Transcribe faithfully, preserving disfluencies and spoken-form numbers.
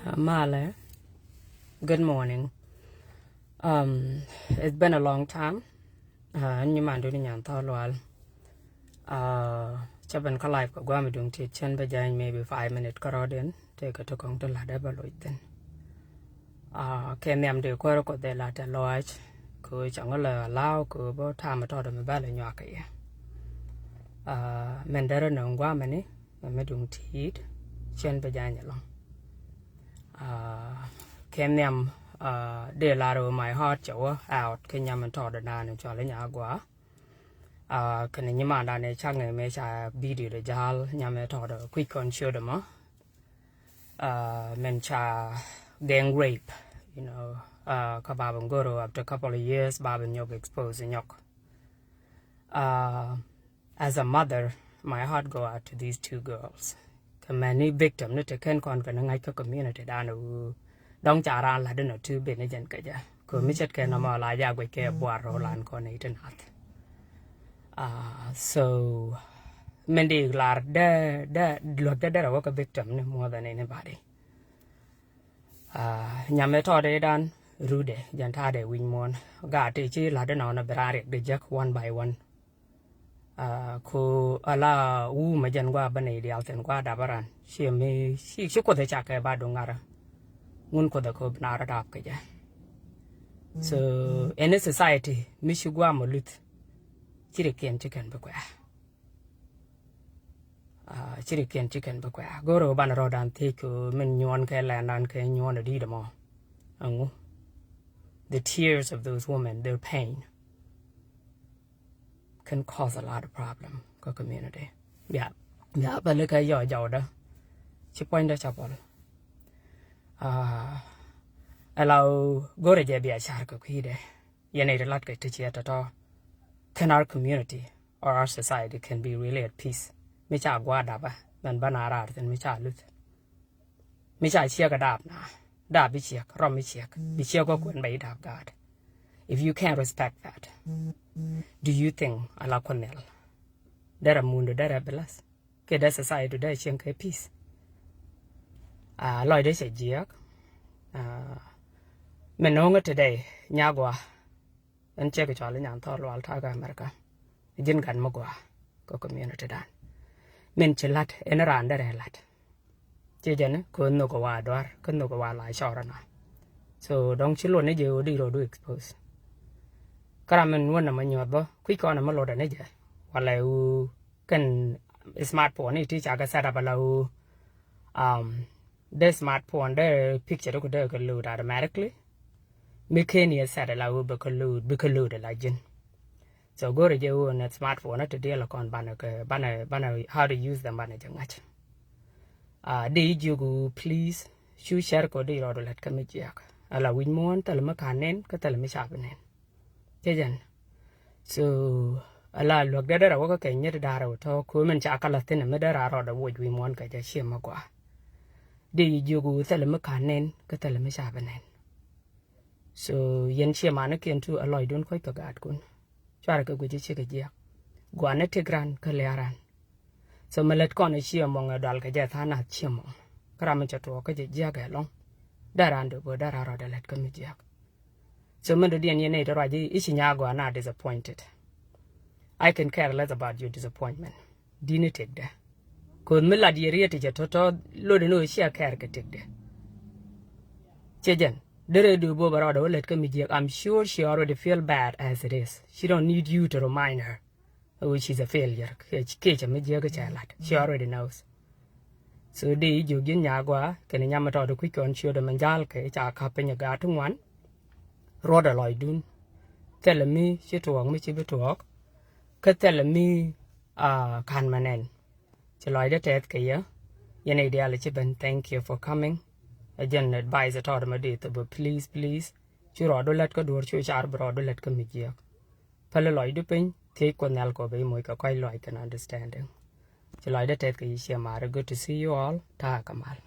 Malɛ, good morning. Um, it's been a long time. Uh, nyi mandun nyan thɔ lual. Uh, cä ben kä live kɛ guam duŋ ti cɛn bɛ jany maybe five minute kärɔɔdiɛn. Tëë kɛ ti kɔŋ ti lat ɛ bä loc thin. Uh, kɛ nhiam di kuäär kɔ dhɛ lat ɛ lɔac. Kɛ cɔŋ lɛ allow kɛ bä tam tɔt mi bä lɛ nyuak kɛ yɛ. Uh, mɛn derɛ nɛ guam ni mɛ mi duŋ ti yit cɛn bɛ jany alɔŋ. Ah, kɛ nhiam, ah, dee lar wä my heart cɛ wä out kɛ nyam in tɔɔt dan in cɔl inya gua. Ah, kɛn nyimandan in cak ni mɛ ca video de jal nyam in tɔɔt kuic kɔn ciöt mɔ. Ah, mɛn ca gang rape, you know, ah, kä bab in goro after couple of years bab in nyɔk expose nyɔk. Ah, as a mother, my heart go out to these two girls. Kɛ mɛn ni victim ni te kɛn kɔn kɛn ŋa̱c kä community dan wu dɔŋ ca ran lat in a tu ben ni jɛn kɛ jɛ. Kɛ mi cɛt kɛ nɔmɔ la ja guic kɛ buar rɔ lan kɔn ni ti nath. Ah, so mɛn di lar dɛ dɛ luɔt dɛ dɛ rɛ wä kɛ victim ni more than anybody. Ah, nyamɛ tɔɔdɛ dan rudɛ jɛn ta̱a̱dɛ wi̱ny muɔn gaat ti ci lat in a wä na bi ran riɛk di jek one by one. Ah, ku ala wumɛ jɛn gua bä nɛy diaal thin gua dap aran ci mi ci ci kuoth cakɛ ba duŋ ŋarä. Ŋun kuoth ko bi nar dap kɛ jɛ. So any society mi ci gua mɔ luth ci ri kiɛn ci kɛn bi kuɛ. Ah, ci ri kiɛn ci kɛn bi kuɛ goro ban rɔ dan thiec ko min nyuɔn kɛ lɛn dan kɛ nyuɔn a di̱i̱t mɔ. Aŋu the tears of those women, their pain can cause a lot of problem kä community. Bia bia bä likɛ yɔ jɔwdä ci puɔ̱nydä ca puɔl. Ah, ɛla ɣöö go̱rɛ jɛ bia car kɛ kui̱dɛ yɛn ɛ ri lat kɛ ti ciɛ tɔtɔ. Can our community or our society can be really at peace? Mi ca gua dapä mɛn bä na raar thin mi ca luth. Mi ca ciek a dap na dap bi ciek rɔm bi ciek bi ciek wä kuɛn bɛ yi dap gaat. If you can't respect that, do you think a la kuɛn nhial derɛ mundu derɛ bless kɛ dee society dee cieŋ kɛ peace? Ah, lɔc dee cɛ jiɛk. Ah, mɛ no̱o̱ŋä today nyagua. Ɛn cɛ kɛ cɔal i̱ nyan thɔɔl lual ta̱a̱ kɛ America. Ji̱n gat mi gua kɛ community dan min ci lat ɛn raan derɛ lat. Ci jɛn kɛ nhök wa duar kɛ nhök wa la cɔr na. So dɔŋ ci luɔt ni jɛ ɣöö di rɔɔdu expose. Kä ram min wä nɛ mɛ nyuɔth bä kui̱ kɔn mɛ luɔt ni jɛ walɛ ɣöö kɛn smartphone ni ti ca kɛ set up ala ɣöö, um, dee smartphone dee picture ku dee kɛ load automatically. Mi ken yɛ set ala ɣöö bɛ kɛ load bɛ kɛ load ala ji̱n. So go̱rɛ jɛ ɣöö nɛ smartphone ti diɛl kɔn banɛ kɛ banɛ banɛ how to use them banɛ jɛ ŋa̱c. Ah, di jiök ɣöö please cu share kɔ di rɔɔdu lät kä mi jiɛk ala wi̱c muɔ̱ɔ̱n thilɛ mi ka̱n nen kä thilɛ mi ca bi nen. Cɛ jɛn. So ala luäk dee derɛ wä kä kɛ nyet da̱rɛ wä tɔ ko̱ min ca kä la thin mi dee ra rɔɔdɛ woc wi̱i̱ muɔ̱ɔ̱n kɛ jɛ ciɛ mi gua. Di jiök ɣöö thilɛ mi ka̱n nen kä thilɛ mi ca bi nen. So yɛn ciɛ manikiɛn tu a lɔcdun kuec kɛ gaatkun. Cuarɛ kɛ guic i̱ cikɛ jiɛk gua̱n i̱ tik ran kä lia̱a̱ ran. So mi lät kɔn i̱ ciɛ mɔŋ ɛ dual kɛ jɛ tha̱a̱ŋ nath ciɛ mɔŋ. Kä ram mi cɛ tuɔɔk kä jɛ jiäk ɛ lɔŋ. Dee ran dee bö dee ran rɔɔdɛ lät kä mi jiäk. So mi dɔ̱diɛn yɛn nɛy ti ruac i̱ ci nyaak gɔaa na disappointed. I can care less about your disappointment. Di̱n i̱ tëkdɛ. Ko̱th mi lat yɛ riet ti cɛ tɔ̱tɔ̱ lotdɛ ni ɣöö ciɛ kɛɛr kɛ tëkdɛ. Ciɛ jɛn derɛ döö bop a rɔɔdɛ wä lät kä mi jiäk. I'm sure she already feel bad as it is. She don't need you to remind her. Which is a failure. Kiɛ cɛ mi jiäk cɛ lat. She already knows. So di jiök ji̱n nyaak gɔaa kɛn nyam mi tɔɔt kui̱c kɔn ciötdɛ mi ja̱l kɛ ca ka̱p piny gaat ti ŋuan. Ruɔ̱t a lɔcdun. Thilɛ mi ci tuɔɔk mi ci bi tuɔɔk. Kä thilɛ mi, ah, ka̱n mɛ nɛn. Ci lɔcdä tɛth kɛ yɛ. Yɛn i̱ diaal ci ben, thank you for coming. A jɛn advice a tɔɔt mɛ di thop, please, please. Ci rɔɔdu lät kä duɔ̱ɔ̱r cu car bi rɔɔdu lät kä mi jiäk. Päli lɔcdu piny thiec Kuoth Nhial kɔ ben moc kɛ kɔc lɔc kɛn understanding. Ci lɔcdä tɛth kɛ yi ciɛ mari. Good to see you all. Ta̱a̱ kɛ mal.